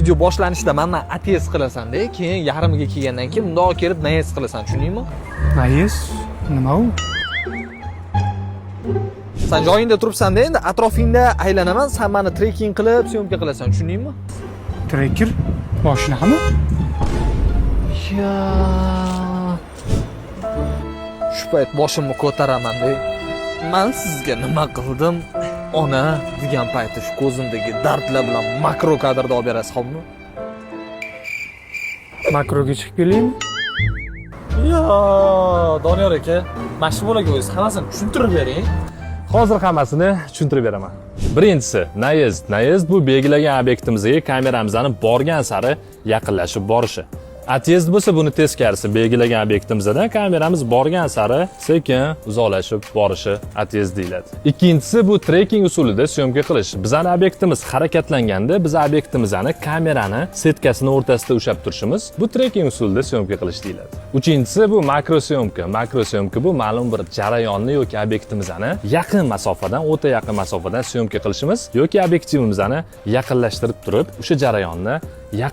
Video boshlanishida mandan отъезд qilasan-da, keyin yarmiga kelgandan keyin bundoq kelib наезд qilasan, tushundingmi? Наезд? Nima u? San joyingda turibsan-da, endi atrofingda aylanaman, san mani tracking qilib, съёмка qilasan, tushundingmi? Tracker? Moshinami? Ya. Shu payt boshimni ko'taraman-da. "Man sizga nima qildim, ona?" degan payti shu ko'zimdagi dardlar bilan makro kadrda olib berasiz, xo'pmi? Makroga chiqib kelaymi? Yo, Doniyor aka, mana shu bolaga o'zingiz hammasini tushuntirib bering. Hozir hammasini tushuntirib beraman. Birinchisi, наезд. Наезд bu belgilagan obyektimizga kameramizni borgan sari yaqinlashib borishi. Отъезд bo'lsa buni teskarisi, belgilagan obyektimizdan kameramiz borgan sari sekin uzoqlashib borishi отъезд deyiladi. Ikkinchisi bu tracking usulida съёмка qilish. Bizani obyektimiz harakatlanganda biz obyektimizni kamerani setkasini o'rtasida ushlab turishimiz, bu tracking usulida съёмка qilish deyiladi. Uchinchisi bu макросъёмка. Макросъёмка bu ma'lum bir jarayonni yoki obyektimizni yaqin masofadan, o'ta yaqin masofadan съёмка qilishimiz yoki obyektivimizni yaqinlashtirib turib, o'sha jarayonni yaqin